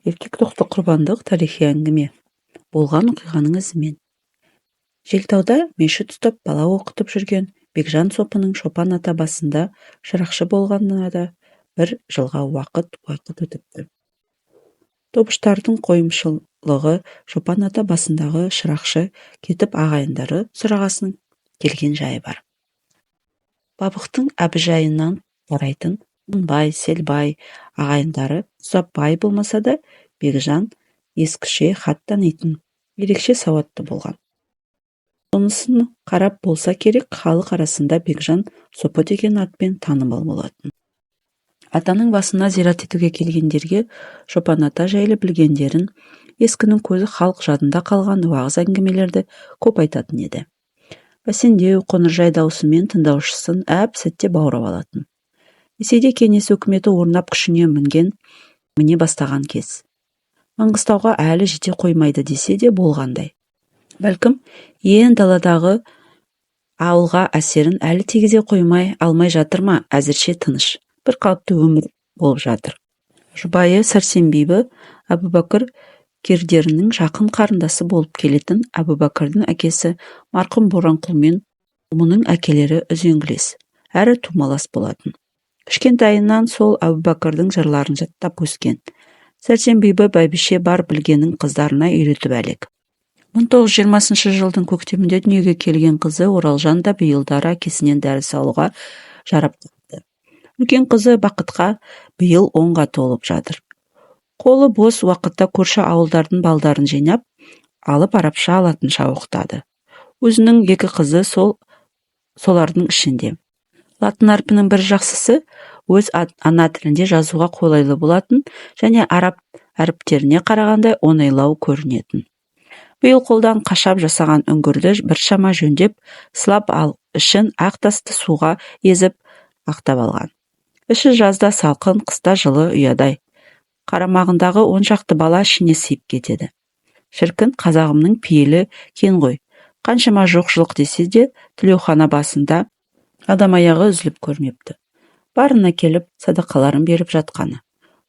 Еркек тоқты құрбандық тарихи әңгіме. Болған оқиғаның ізімен. Желтауда мешіт ұстап бала оқытып жүрген Бекжан сопының Шопан ата басында шырақшы болғанына да бір жылға уақыт өтіпті. Тобыштардың қойымшылығы Шопан ата басындағы шырақшы кетіп ағайындары сұрағасын келген жайы бар. Бабықтың Әбіжайынан тарайтын Мыңбай, Селбай ағайындары ұсап бай болмаса да, Бекжан ескіше хат танитын, ерекше сауатты болған. Сонысын қарап болса керек, халық арасында Бекжан сопы деген атпен танымал болатын. Атаның басына зират етуге келгендерге Шопан ата жайлы білгендерін, ескінің көзі халық жадында қалған уағыз әңгімелерді көп айтатын еді. Бәсеңдеу, қоңыржай даусымен тыңдаушысын әп-сәтте баурап алатын. Ресейде кеңес өкіметі орнап күшіне міне бастаған кез. Маңғыстауға әлі жете қоймайды десе де болғандай. Бәлкім, иен даладағы ауылға әсерін әлі тигізе қоймай алмай жатыр ма, әзірше тыныш, бір қалыпты өмір болып жатыр. Жұбайы Сәрсенбибі Әбубәкір кердерінің жақын қарындасы болып келетін. Әбубәкірдің әкесі марқұм Боранқұлмен мұның әкелері үзеңгілес, әрі тумалас болатын. Кішкентайынан сол Әбубәкірдің жырларын жаттап өскен. Сәрсенбибі бәйбіше бар білгенін қыздарына үйретіп әлек. 1920 жылдың көктемінде дүниеге келген қызы Оралжан да биылдары әкесінен дәріс алуға жарап қалыпты. Үлкен қызы Бақытқа биыл 10-ға толып жатыр. Қолы бос уақытта көрші ауылдардың балдарын жинап алып арабша, латынша оқытады. Өзінің екі қызы солардың ішінде. Латын әрпінің бір жақсысы өз ана тілінде жазуға қолайлы болатын және араб әріптеріне қарағанда оңайлау көрінетін. Биыл қолдан қашап жасаған үңгірді біршама жөндеп, сылап ал ішін ақ тасты суға езіп ақтап алған. Іші жазда салқын, қыста жылы ұядай. Қарамағындағы 10 шақты бала ішіне сыйып кетеді. Шіркін, қазағымның пейілі кең ғой. Қаншама жоқшылық десе де, тілеухана басында адам аяғы үзіліп көрмепті. Барына келіп, садақаларын беріп жатқаны.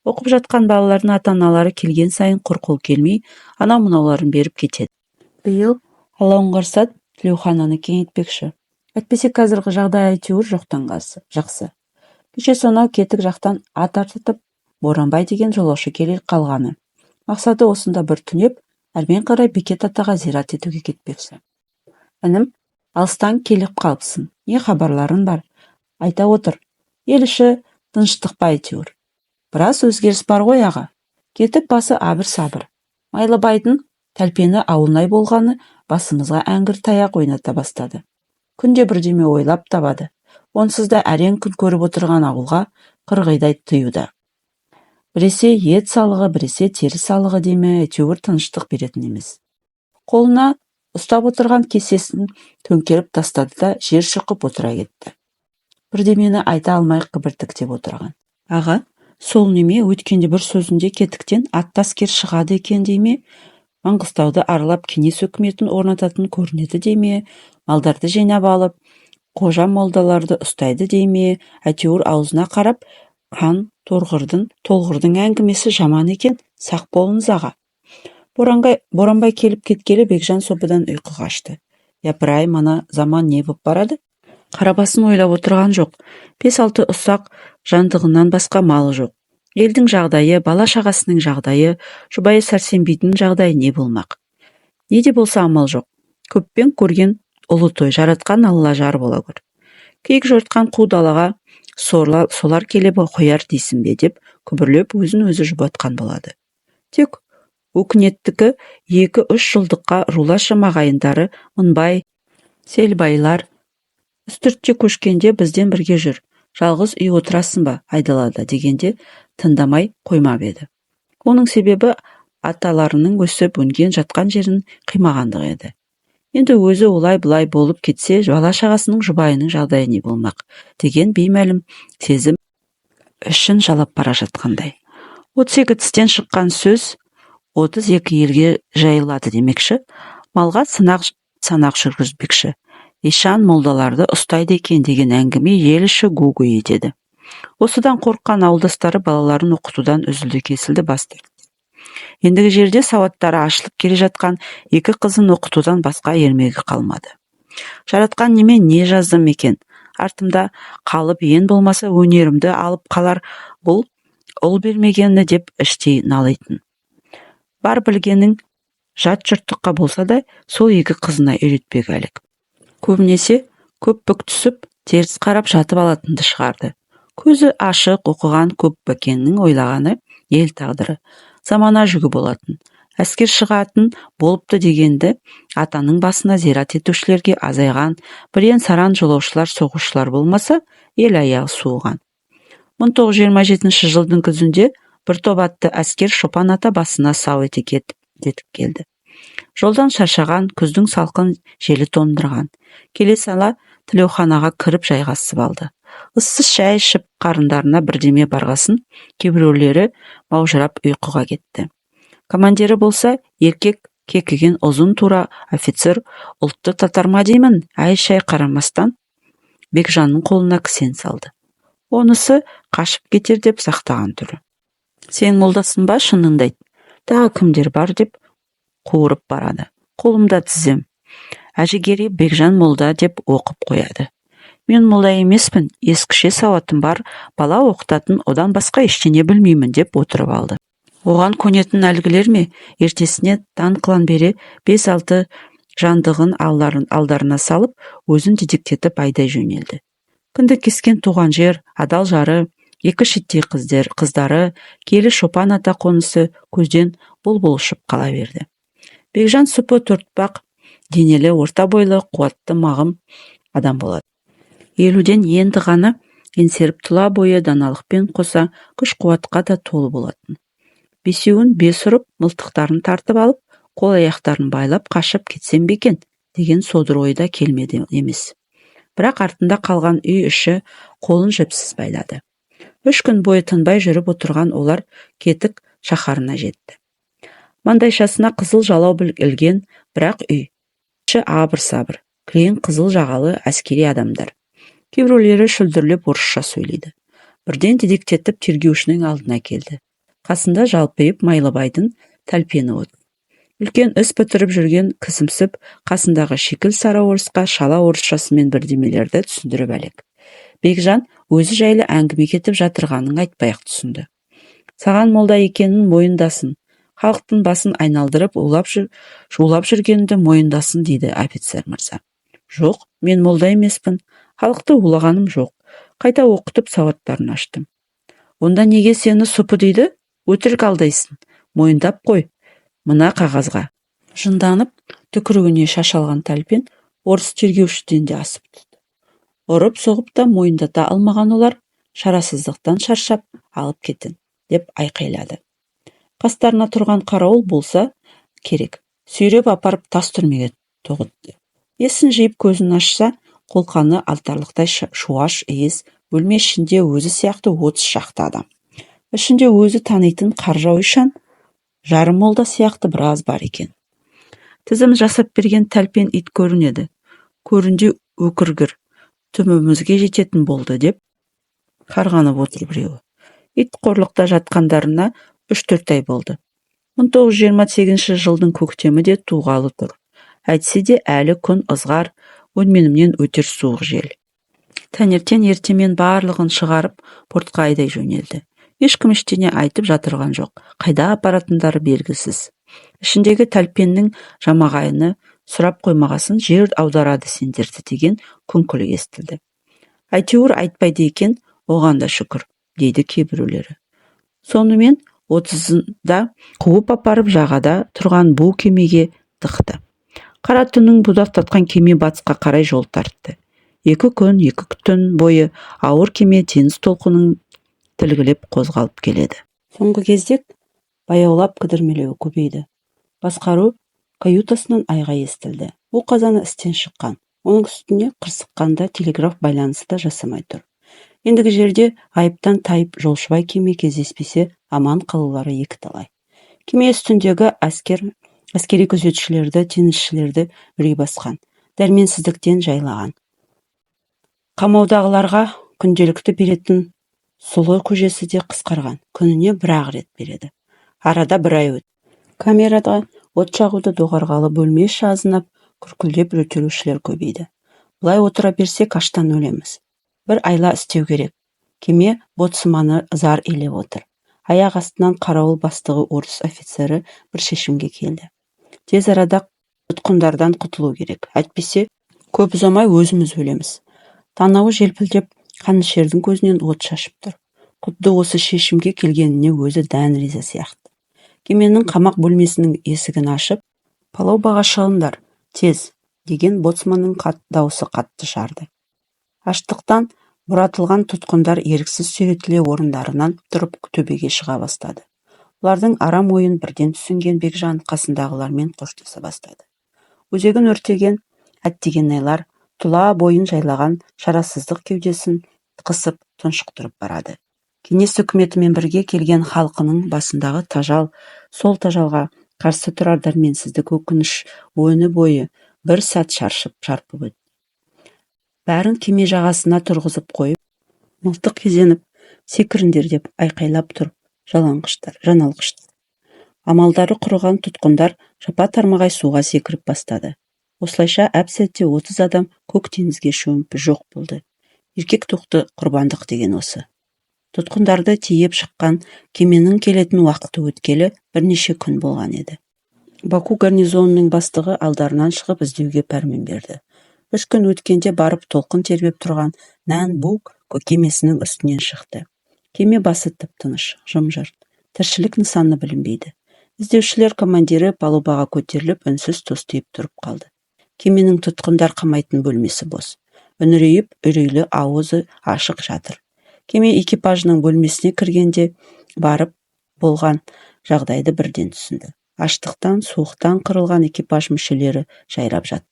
Оқып жатқан балалардың ата-аналары келген сайын құр қол келмей, анау-мынауларын беріп кетеді. Биыл Алла оңғарса, тілеухананы кеңейтпекші. Әйтпесе қазіргі жағдай әйтеуір жоқтан жақсы. Кеше сонау Кетік жақтан ат арытып, Боранбай деген жолаушы келе қалғаны. Мақсаты осында бір түнеп, әрмен қарай Бекет атаға зират етуге кетпекші. Інім, алыстан келіп қалыпсың. Не хабарларың бар? Айта отыр. Ел іші тыныштық па әйтеуір? Біраз өзгеріс бар ғой, аға. Кетік басы абыр-сабыр. Майлыбайдың тәлпені ауылнай болғаны басымызға әңгір таяқ ойната бастады. Күнде бірдеме ойлап табады. Онсыз да әрең күн көріп отырған ауылға қырғидай тыюда. Біресе ет салығы, біресе тері салығы дей ме, әйтеуір тыныштық беретін емес. Қолына ұстап отырған кесесін төңкеріп тастады да жер шұқып отыра кетті. Бірдемені айта алмай кібіртіктеп отырған. Аға, сол неме, өткенде бір сөзінде Кетіктен атты әскер шығады екен дей ме, Маңғыстауды аралап кеңес өкіметін орнататын көрінеді дей ме, малдарды жинап алып, қожа молдаларды ұстайды дей ме, әйтеуір аузына қарап қан торғырдың әңгімесі жаман екен, сақ болыңыз, аға. Боранбай келіп кеткелі Бекжан сопыдан ұйқы қашты. Япырай, мына заман не боп барады? Қарабасын ойлап отырған жоқ. Бес-алты ұсақ жандығынан басқа малы жоқ. Елдің жағдайы, бала-шағасының жағдайы, жұбайы Сәрсенбидің жағдайы не болмақ? Не де болса амал жоқ. Көппен көрген ұлы той, жаратқан Алла жар бола көр. Киік жортқан қу далаға солар келе қояр дейсің бе деп күбірлеп өзін өзі жұбатқан болады. Тек өкінеттікі 2-3 жылдыққа рулас ағайындары Мыңбай, Селбайлар үстіртте көшкенде «Бізден бірге жүр, жалғыз үй отырасың ба айдалада?» дегенде тыңдамай қоймап еді. Оның себебі аталарының өсіп өнген жатқан жерін қимағандығы еді. Енді өзі олай-бұлай болып кетсе, бала-шағасының, жұбайының жағдайы не болмақ деген беймәлім сезім ішін жалап бара жатқандай. 32 тістен шыққан сөз 32 елге жайылады демекші, малға сынақ санақ жүргізбекші, ишан молдаларды ұстайды екен деген әңгіме ел іші гу-гу етеді. Осыдан қорыққан ауылдастары балаларын оқытудан үзілді-кесілді бас тартты. Ендігі жерде сауаттары ашылып келе жатқан екі қызын оқытудан басқа ермегі қалмады. Жаратқан неме не жаздым екен? Артымда қалып ең болмаса өнерімді алып қалар бұл ұл бермегені деп іштей налитын. Бар білгенін жат жұрттыққа болса да сол екі қызына үйретпек әлік. Көбінесе көп бүк түсіп, теріс қарап жатып алатынды шығарды. Көзі ашық оқыған көп бәкеңнің ойлағаны ел тағдыры, замана жүгі болатын. Әскер шығатын болыпты дегенді атаның басына зират етушілерге азайған бірен-саран жолаушылар, соғысшылар болмаса, ел аяғы суыған. 1927 жылдың күзінде бір топ атты әскер Шопан ата басына сау ете кетіп келді. Жолдан шаршаған, күздің салқын желі тоңдырған. Келе сала тілеуханаға кіріп жайғасып алды. Ыссы шай ішіп, қарындарына бірдеме барғасын, кейбіреулері маужырап ұйқыға кетті. Командирі болса, еркек кекіген ұзын тура офицер, ұлтты татар ма деймін, әй-шай қарамастан Бекжанның қолына кісен салды. Онысы қашып кетер деп сақтаған түрі. Сен молдасың ба, шыныңды айт. Тағы кімдер бар деп қуырып барады. Қолымда тізем. Әжігерей Бекжан молда деп оқып қояды. Мен молда емеспін, ескіше сауатым бар, бала оқытатын, одан басқа ештеңе білмеймін деп отырып алды. Оған көнетін әлгілер ме, ертесіне таң қылаң бере 5-6 жандығын алдарына салып, өзін дедектетіп айдай жөнелді. Кіндік кескен туған жер, адал жары, екі шеттей қыздары, киелі Шопан ата қонысы көзден бұл-бұл ұшып қала берді. Бекжан сұпы төртбақ денелі, орта бойлы, қуатты мығым адам болады. 50-ден енді ғана еңсеріп, тұла бойы даналықпен қоса күш-қуатқа да толы болатын. Бесеуін бес ұрып, мылтықтарын тартып алып, қол аяқтарын байлап қашып кетсем бе екен деген содыр ой да келмеді емес. Бірақ артында қалған үй іші қолын жіпсіз байлады. 3 күн бойы тынбай жүріп отырған олар Кетік шаһарына жетті. Маңдайшасына қызыл жалау ілген бірақ үй. Іші абыр-сабыр, кілең қызыл жағалы әскери адамдар. Кейбіреулері шүлдірлеп орысша сөйлейді. Бірден дедектетіп тергеушінің алдына келді. Қасында жалпиып Майлыбайдың тәлпені отыр. Үлкен іс бітіріп жүрген кісімсіп қасындағы шикіл сары орысқа шала орысшасымен бірдемелерді түсіндіріп әлек. Бекжан өзі жайлы әңгіме кетіп жатырғанын айтпай-ақ түсінді. Саған молда екенін мойындасын, халықтың басын айналдырып улап жүргенді мойындасын дейді офицер мырза. Жоқ, мен молда емеспін, халықты улағаным жоқ, қайта оқытып сауаттарын аштым. Онда неге сені сұпы дейді? Өтірік алдайсың, мойындап қой, мына қағазға. Жынданып, түкірігіне шаш алған тәлпен орыс тергеушіден де асып түсті. Ұрып соғып та мойындата алмаған олар шарасыздықтан шаршап алып кетін деп айқайлады. Қастарына тұрған қарауыл болса керек, сүйреп апарып тас түрмеге тоғытты. Есін жиып көзін ашса, қолқаны алтарлықтай шуаш иіс бөлме ішінде өзі сияқты 30 шақты адам. Ішінде өзі танитын Қаржау ишан, жарым молда сияқты біраз бар екен. Тізім жасап берген тәлпен ит көрінеді. Көрінде өкіргір, түбімізге жететін болды деп қарғанып отыр біреуі. Ит қорлықта жатқандарына 3-4 ай болды. 1928 жылдың көктемі де туғалы тұр. Әйтсе де әлі күн ызғар, өңменімнен өтер суық жел. Таңертең ертемен барлығын шығарып, портқа айдай жөнелді. Ешкім ештеңе айтып жатырған жоқ, қайда апаратындары белгісіз. Ішіндегі тәлпеннің жамағайыны сұрап қоймағасын жер аударады сендерді деген күңкіл естілді. Әйтеуір айтпайды екен, оған да шүкір, дейді кейбіреулері. Сонымен 30-ында қуып апарып жағада тұрған бу кемеге тықты. Қара түннің будақтатқан кеме батысқа қарай жол тартты. 2 күн, 2 түн бойы ауыр кеме теңіз толқынын тілгілеп қозғалып келеді. Соңғы кезде баяулап кідірмелеуі көбейді. Басқару каютасынан айғай естілді. Бу қазаны істен шыққан. Оның үстіне қырсыққанда телеграф байланысы да жасамай тұр. Ендігі жерде ғайыптан тайып жолшыбай кеме кездеспесе аман қалулары екі талай. Кеме үстіндегі әскери күзетшілерді, теңізшілерді үрей басқан, дәрменсіздіктен жайлаған. Қамаудағыларға күнделікті беретін сұлы көжесі де қысқарған, күніне бір-ақ рет береді. Арада бір ай өтті. Камерада от жағуды доғарғалы бөлме іші азынап, күркілдеп жөтелушілер көбейді. Бұлай отыра берсек, аштан өлеміз. Бір айла істеу керек. Кеме боцманы зар илеп отыр. Аяқ астынан қарауыл бастығы, орыс офицері, бір шешімге келді. Тез арада тұтқындардан құтылу керек. Әйтпесе, көп ұзамай өзіміз өлеміз. Танауы желпілдеп, қанішердің көзінен от шашып тұр. Құдды осы шешімге келгеніне өзі дән риза сияқты. Кеменің қамақ бөлмесінің есігін ашып, «Палубаға шығыңдар, тез!» деген боцманның даусы қатты жарды. Аштықтан бұратылған тұтқындар еріксіз сүйретіле орындарынан тұрып, төбеге шыға бастады. Бұлардың арам ойын бірден түсінген Бекжан қасындағылармен қоштаса бастады. Өзегін өртеген әттеген-айлар тұла бойын жайлаған шарасыздық кеудесін қысып, тұншықтырып барады. Кеңес үкіметімен бірге келген халқының басындағы тажал, сол тажалға қарсы тұрар дәрменсіздік, өкініш өне бойын бір сәт шарпып өтті. Бәрін кеме жағасына тұрғызып қойып, мылтық кезеніп, «Секіріңдер!» деп айқайлап тұр жаналғыштар. Амалдары құрыған тұтқындар жапа-тармағай суға секіріп бастады. Осылайша әп-сәтте 30 адам көк теңізге шөміп жоқ болды. Еркек тоқты құрбандық деген осы. Тұтқындарды тиеп шыққан кеменің келетін уақыты өткелі бірнеше күн болған еді. Баку гарнизонының бастығы алдарынан шығып, іздеуге пәрмен берді. 3 күн өткенде барып толқын тербеп тұрған Нән Буг кемесінің үстінен шықты. Кеме басы тып-тыныш, жым-жырт. Тіршілік нысаны білінбейді. Іздеушілер командирі палубаға көтеріліп, үнсіз тостиып тұрып қалды. Кеменің тұтқындар қамайтын бөлмесі бос. Үңірейіп, үрейлі ауызы ашық жатыр. Кеме экипажының бөлмесіне кіргенде барып болған жағдайды бірден түсінді. Аштықтан, суықтан қырылған экипаж мүшелері жайрап жатты.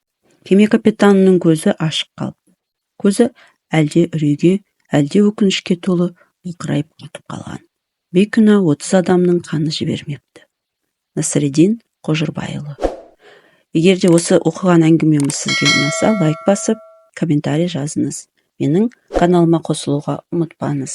Кеме капитанының көзі ашық қалыпты. Көзі әлде үрейге, әлде өкінішке толы бақырайып қатып қалған. Бейкүнә 30 адамның қаны жібермепті. Насыридин Қожырбайұлы. Егер де осы оқыған әңгімеміз сізге ұнаса, лайк басып, комментарий жазыңыз. Менің каналыма қосылуға ұмытпаңыз.